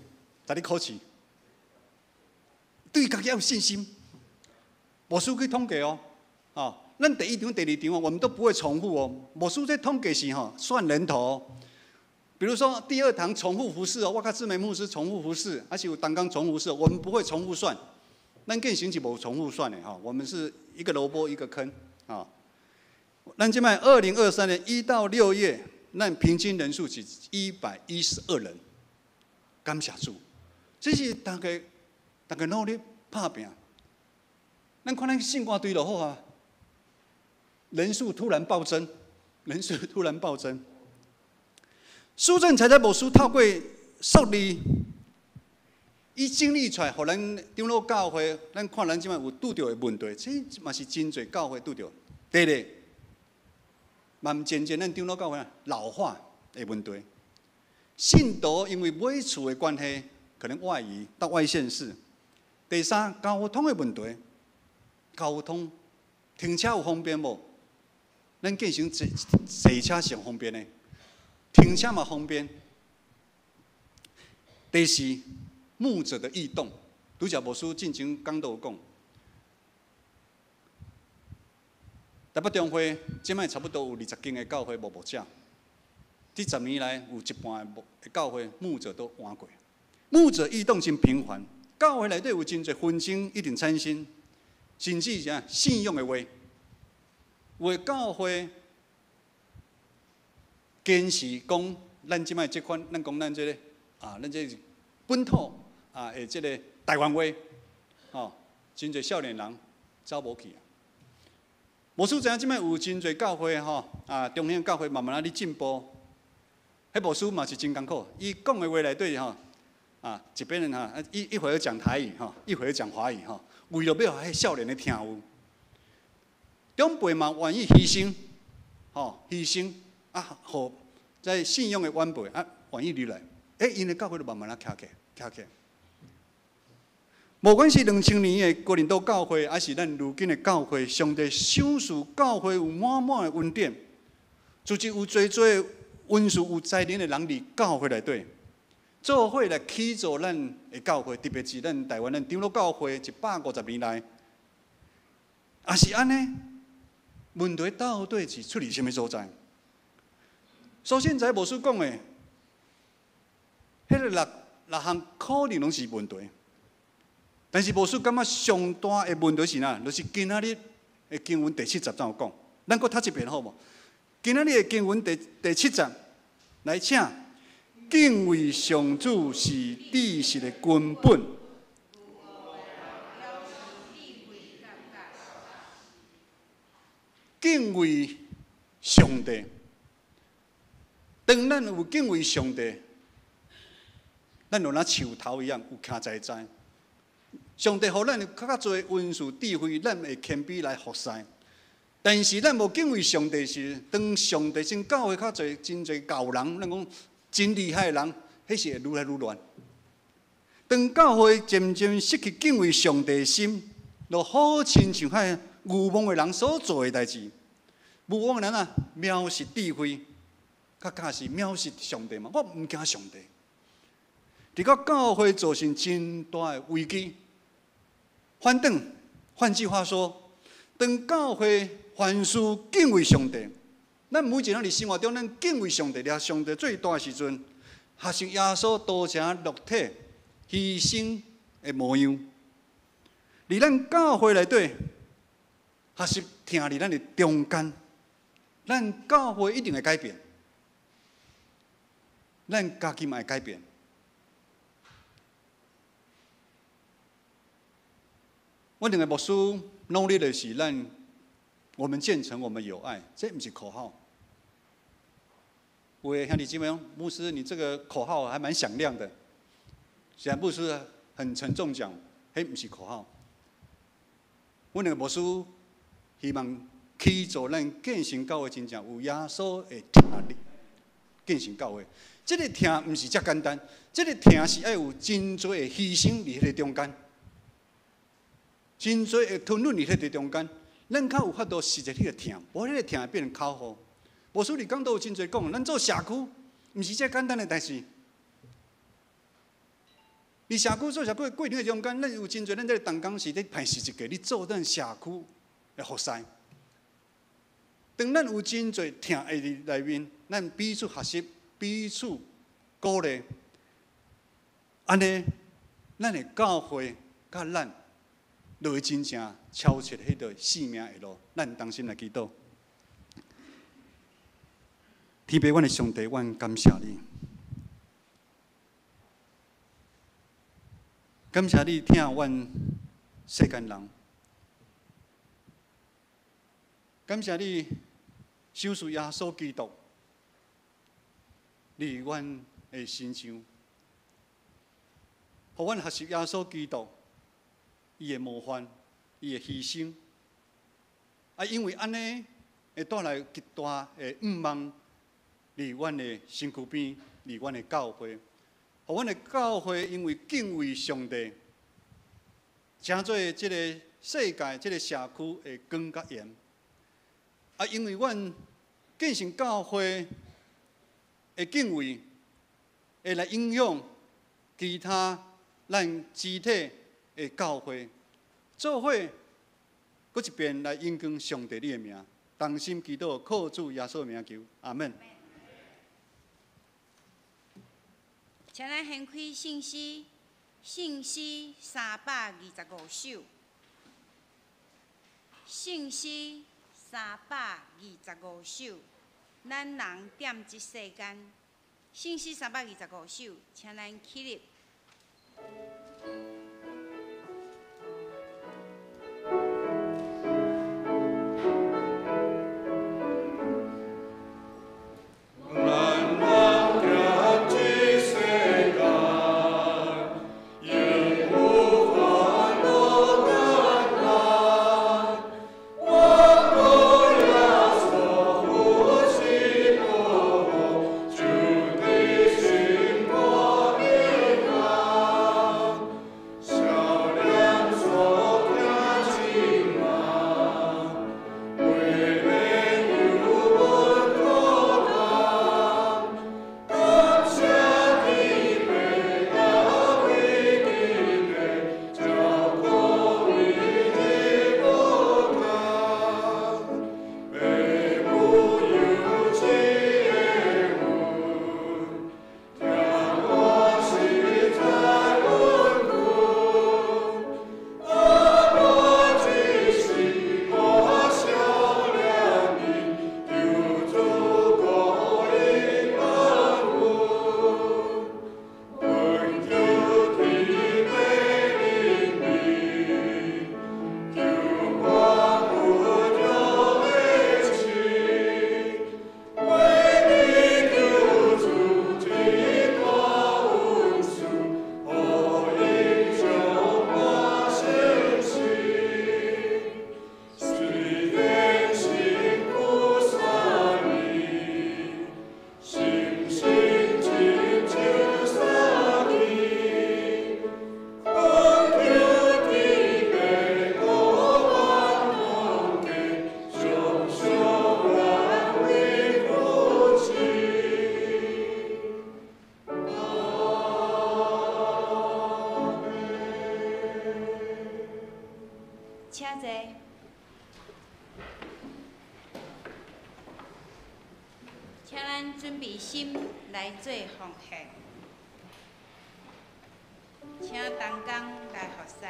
共你考試，對家己要有信心。牧師去統計哦，哦，咱第一場、第二場我們都不會重複哦。牧師這統計是吼算人頭。比如說第二堂重複服侍哦，我佮志梅牧師重複服侍，還是有同工重複服侍，我們不會重複算。咱建成是無重複算的哈，我們是一個蘿蔔一個坑啊。咱這擺2023年1到6月，咱平均人數是112人。感謝主，這是大家大家努力拍拚。咱看咱聖歌隊就好啊，人數突然暴增，人數突然暴增。蘇振才在牧師透過數字，伊整理出來，予咱長老教會，咱看咱這擺有拄著的問題，這嘛是真濟教會拄著。第一个，慢漸漸咱長老教會老化的問題，信徒因為買厝的關係，可能外移到外縣市。第三，交通的問題，交通停車有方便無？咱建成坐坐車上方便的。停車嘛方便。第四，牧者的異動，拄才牧師進前講都有講。台北中會這擺差不多有20間的教會無牧者，這10年來有一半的教會牧者都換過，牧者異動真頻繁，教會內底有真濟紛爭一定產生，甚至啥信仰的話，有的教會。堅持講，咱這擺這款，咱講咱這個啊，咱這是本土啊，的這個台灣話，吼，真濟少年人走無去啊。牧師知影這擺有真濟教會吼，啊，中興教會慢慢仔咧進步，彼牧師嘛是真艱苦，伊講的話內底吼，啊，一邊人哈，一會兒講台語吼，一會兒講華語吼，為著欲予彼少年的聽有，長輩嘛願意犧牲，吼，犧牲。啊，予在信仰的晚輩啊，願意入來，欸，𪜶的教會就慢慢仔徛起，徛起。無管是2000年的哥林多教會，還是咱如今的教會，上帝賞賜教會有滿滿的恩典，就是有濟濟恩賜、有才能的人佇教會內底，做伙來起造咱的教會，特別是咱台灣咱長老教會150年來，也是按呢，問題到底是出佇啥物所在？首先，在牧師講的，彼个六項可能攏是問題，但是牧師感覺上大的問題是啥？就是今仔日的經文第七節怎樣講？咱閣讀一遍好無？今仔日的經文第七節，來請敬畏上主是知識的根本。敬畏上帝。當咱有敬畏上帝，咱就若樹頭一樣，有徛在在。上帝予咱有較較濟恩賜智慧，咱會謙卑來服侍。但是咱無敬畏上帝時，當上帝真教會較濟真濟高人，咱講真厲害的人，彼時會愈來愈亂。當教會漸漸失去敬畏上帝的心，就好親像彼愚妄的人所做的代誌。愚妄的人啊，藐視智慧，較較是藐視上帝嘛。我毋驚上帝。佇個教會造成真大的危機。反轉，換句話說，當教會凡事敬畏上帝，咱每一個人佇生活中，咱敬畏上帝，掠上帝最大的時陣，學習耶穌道成肉體犧牲的模樣。佇咱教會內底，學習疼佇咱的中間，咱教會一定會改變，咱家己嘛會改變。阮兩個牧師努力的是咱，我們建成，我們有愛，這毋是口號。有的兄弟姊妹講，牧師，你這個口號還蠻響亮的。雖然牧師很沉重講，彼毋是口號。阮兩個牧師希望去做咱建成教會真正有耶穌的疼力，建成教會。這個疼毋是遮簡單，這個疼是愛有真濟的犧牲佇彼個中間。真濟的吞忍佇彼個中間，咱較有法度實際彼個疼，無彼個疼會變成口號。牧師佇講道有真濟講，咱做社區，毋是遮簡單的代誌。佇社區做社區的過程中間，咱有真濟咱這個同工是咧歹實際個，咧做咱社區的服侍。當咱有真濟疼的佇內面，咱彼此學習，彼此鼓勵，按呢，咱的教會佮咱。就會真正超出彼個生命的路，咱同心來祈禱。天父，阮的上帝，阮感謝你，感謝你疼阮世間人，感謝你賞賜耶穌基督佇阮的身上，予阮學習耶穌基督。伊的模範，伊的犧牲，啊，因為按呢會帶來極大的向望，佇阮的身軀邊，佇阮的教會，予阮的教會因為敬畏上帝，成做這个世界、這个社區的光佮鹽。啊，因為阮建成教會的敬畏，會來影響其他咱肢體的教會，做伙，閣一遍來榮光上帝你的名，同心祈禱，靠主耶穌的名求，阿門。請咱掀開聖詩，聖詩325首，聖詩325首，咱人踮這世間，聖詩325首，請咱起立。請坐。請咱準備心來做奉獻，請同工來服侍。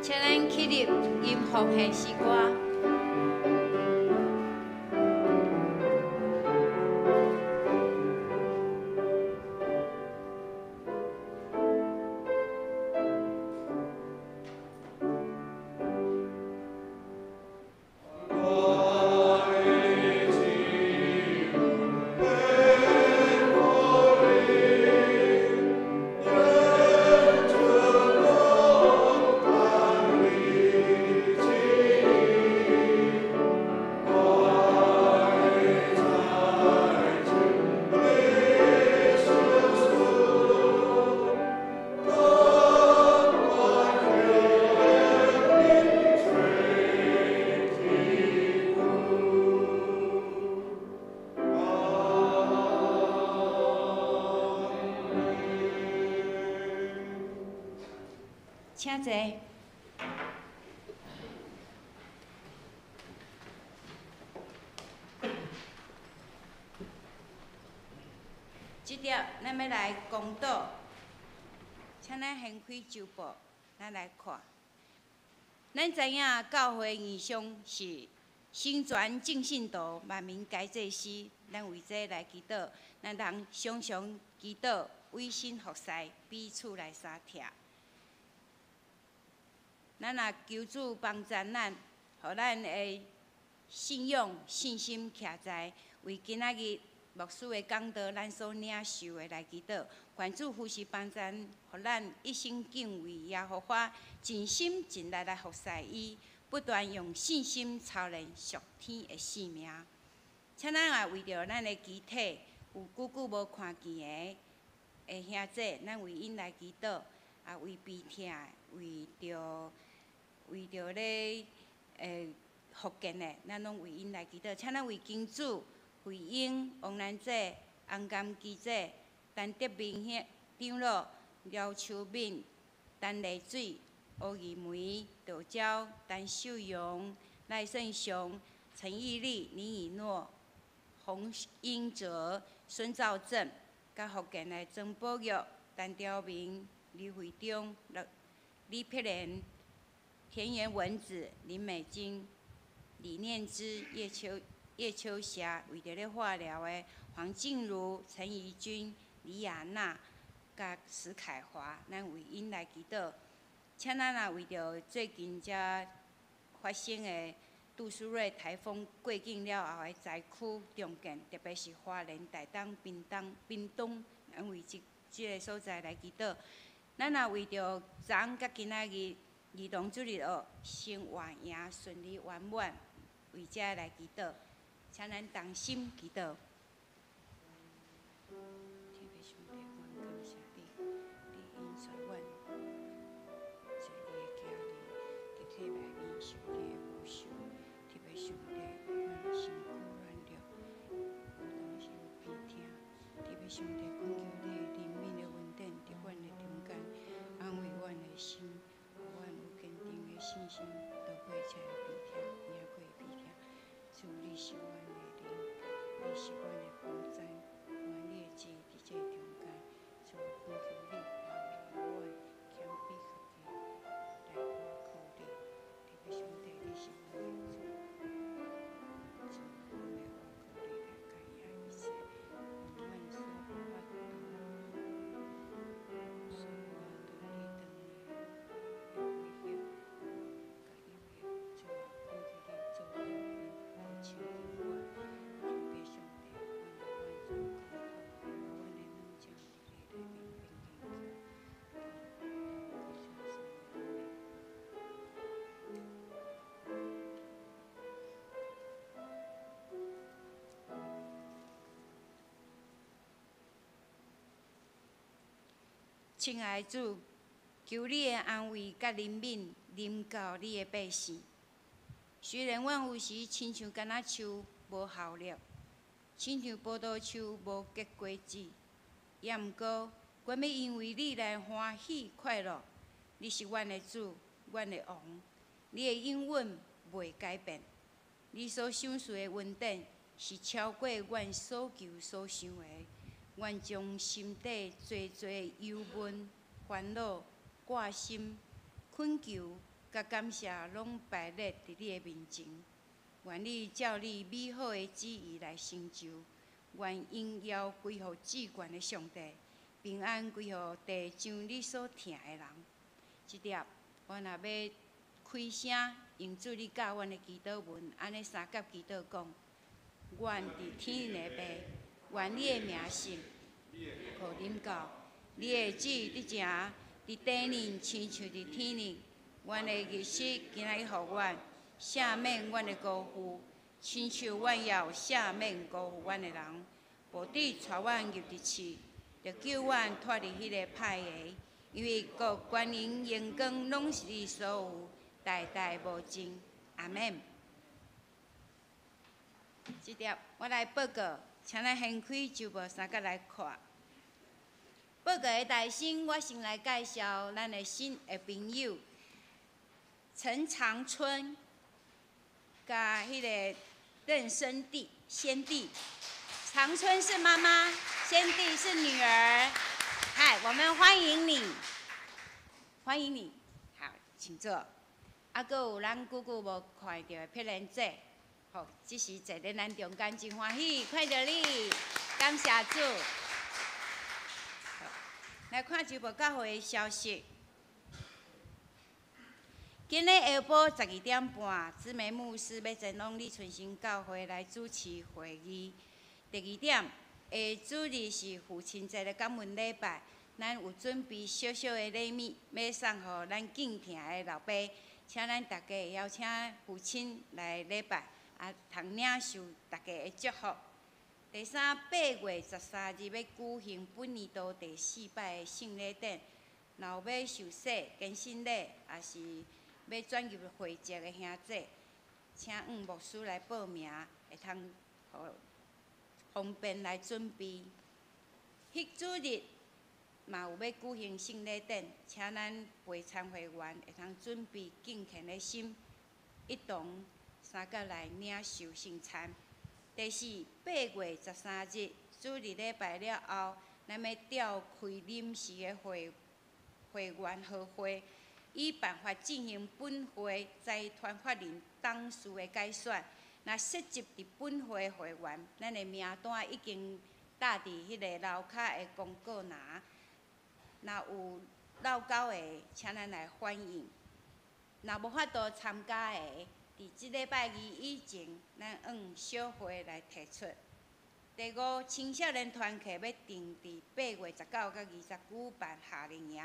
請咱起立吟奉獻詩歌。請坐。這碟咱欲來公禱，請咱掀開周報，咱來看。咱知影教會異象是成全眾信徒，萬民皆祭司。咱為這來祈禱，咱通常常祈禱，委身服侍，彼此來相疼。咱若求主幫助咱，予咱的信仰、信心徛在為今仔日牧師的講道，咱所領受的來祈禱。願主扶持幫助，予咱一生敬畏耶和華，盡心盡力來服侍伊，不斷用信心操練屬天的生命。請咱也為著咱的肢體有久久無看見的的兄弟，咱為𪜶來祈禱，也為悲痛的，為著咧復健的，咱攏為𪜶來祈禱。請咱為金主、惠英、王蘭姐、洪甘基姐、陳德明兄長老、廖秋敏、陳麗水、吴義梅、杜娇、陳秀榮、賴勝雄、陳義立、林以諾、洪英哲、孫兆正，佮福建的曾寶玉、陳朝明、李惠中、李碧蓮、田園文子、林美晶、李念之、葉秋霞，為著咧化療的黃靜茹、陳怡君、李亞娜、佮史凱華，咱為𪜶來祈禱。請咱也為著最近才發生的杜蘇芮颱風過境了後的災區重建，特別是花蓮、台東、屏東、屏東，咱為這個所在來祈禱。咱也為著昨昏佮今仔日兒童主日學生活營順利圓滿，為這來祈禱，請咱同心祈禱。天父上帝，阮感謝你，你引帶阮做你的囝兒，佇體內面受你的保守。天父上帝，阮的身軀軟弱，有當時有病疼。天父上帝，懇求你憐憫的恩典佇阮的中間，安慰阮的心，予阮有堅定的信心，度過這个病痛，贏過病痛。主，你是阮的靈，你是阮的寶藏，願你的旨意佇這中間。主，懇求你來予阮謙卑家己，來倚靠你。天父上帝，你是阮的主，主，阮欲倚靠你來共贏一切，阮所無法度，所無法度抵擋的威脅佮誘惑。主啊，懇求你做導引來親近阮。天父上帝，阮予阮所交託，予阮的軟弱佇你內面變堅強。祈禱耶穌的名。親愛的主，求你的安慰佮憐憫臨到你的百姓。雖然阮有時親像柑仔樹無效力，親像葡萄樹無結果子，猶毋過，阮欲因為你來歡喜快樂。你是阮的主，阮的王，你的應允袂改變。你所賞賜的恩典是超過阮所求所想的。願將心底濟濟憂悶、煩惱、掛心、懇求佮感謝，攏擺列佇你的面前。願你照你美好的旨意來成就。願榮耀歸予至懸的上帝，平安歸予地上你所疼的人。這粒，我若欲開聲，用主你教阮的祈禱文，按呢相佮祈禱講：阮佇天的父，願你的名聖予臨到，你的旨意得成佇地面，親像佇天頂。阮的日食今仔日予阮，赦免阮的辜負，親像阮也有赦免辜負阮的人。無致帶阮入佇試，著救阮脫離彼個歹的。因為國權榮榮光攏是你所有，代代無盡。阿們。這粒我來報告，請咱掀開週報相佮來看。報告的大先，我先來介紹咱的新的朋友陳長春，佮彼个鄧生弟先弟。長春是媽媽，先弟是女兒。嗨，我們歡迎你，歡迎你。好，請坐。啊，閣有咱久久無看著的佩蘭姐，好，這時坐佇咱中間，真歡喜看著你，感謝主。來看週報教會的消息。今日下晡12點半，姊妹牧師欲前往李春生教會來主持會議。第二點，下主日是父親節的感恩禮拜，咱有準備小小的禮物，欲送予咱敬疼的老爸，請咱大家會曉請父親來禮拜，啊，通領受大家的祝福。第三，8月13日欲舉行本年度第四擺的聖禮典，若有欲受洗、堅信禮，抑是欲轉入會籍的兄弟，請黃牧師來報名，會通予方便來準備。彼主日嘛有欲舉行聖禮典，請咱陪參會員會通準備敬虔的心，一同相佮來領受聖餐。第四，8月13日主日禮拜了後，咱欲召開臨時的會員合會，以辦法進行本會財團法人董事的改選。若涉及佇本會會員，咱的名單已經貼佇彼个樓跤的公告欄。若有落勾的，請咱來反映。若無法度參加的，佇這禮拜二以前，咱按小會來提出。第五，青少年团契欲定伫8月19佮20举办夏令营，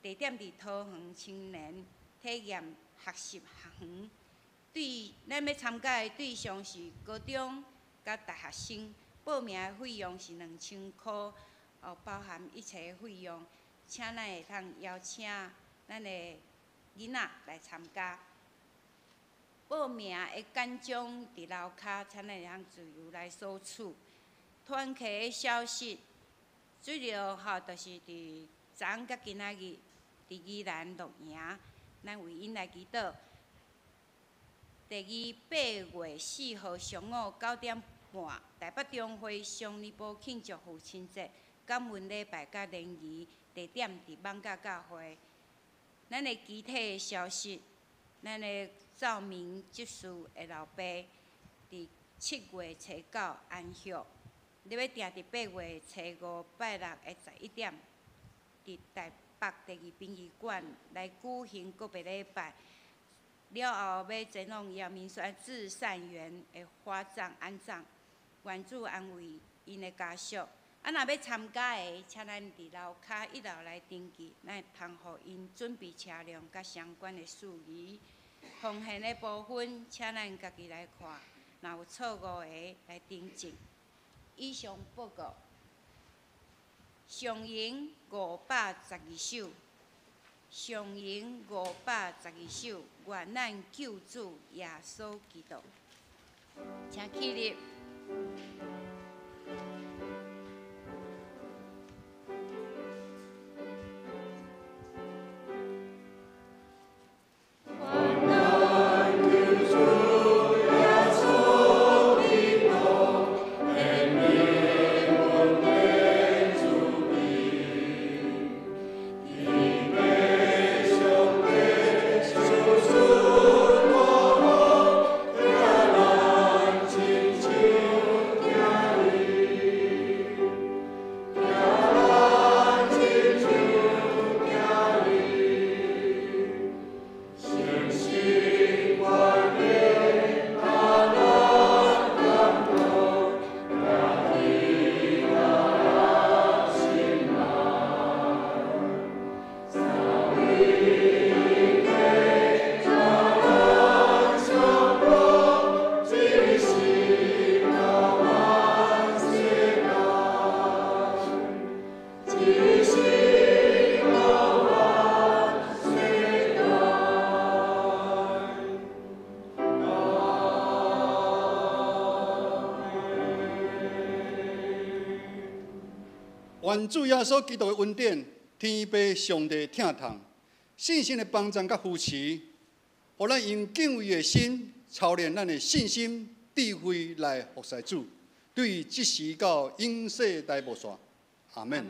地点伫桃园青年体验学习学园。对，咱欲参加的对象是高中佮大学生，报名的费用是2000箍，哦，包含一切费用，请咱会当邀请咱的囡仔来参加。报名的简章伫楼跤，请咱会当自由来索取。团契的消息，主要吼，就是伫昨昏佮今仔日伫宜兰露营，咱为𪜶来祈祷。第二，8月4号上午9点半，台北中会双年报庆祝父亲节，感恩礼拜佮联谊，地点伫艋舺教会。咱的其他的消息，咱的照明执事的老爸，伫7月初9安息。你欲定伫8月初5拜六的11点，伫台北第二殡仪馆来举行告别礼拜。了后，欲前往阳明山至善园的火葬安葬，愿主安慰𪜶的家属。啊，若欲参加的，请咱伫楼跤一楼来登记，咱会通予𪜶准备车辆佮相关的事宜。奉献的部分，请咱家己来看，若有错误的来订正。以上报告。上咏512首，上咏512首，愿咱救主耶稣基督，请起立。愿主耶稣基督的恩典、天父上帝疼痛、圣神的帮助佮扶持，予咱用敬畏的心操练咱的信心、智慧来服侍主，对这时到永世代无煞。阿们。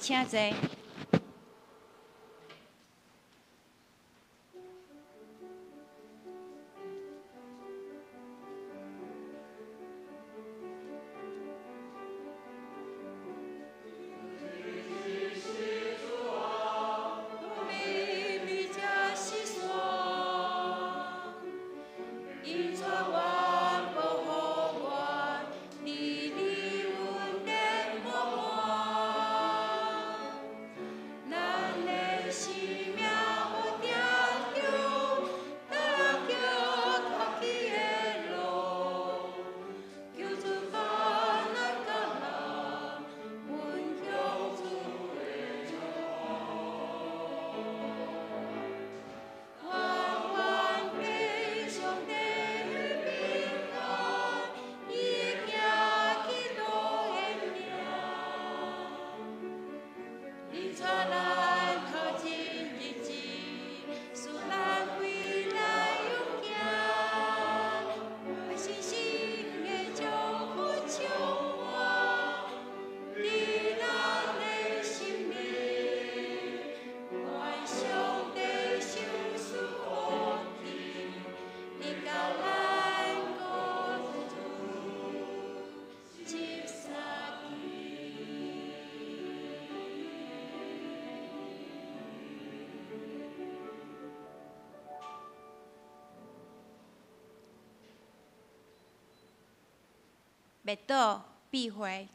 请坐。欲倒必回。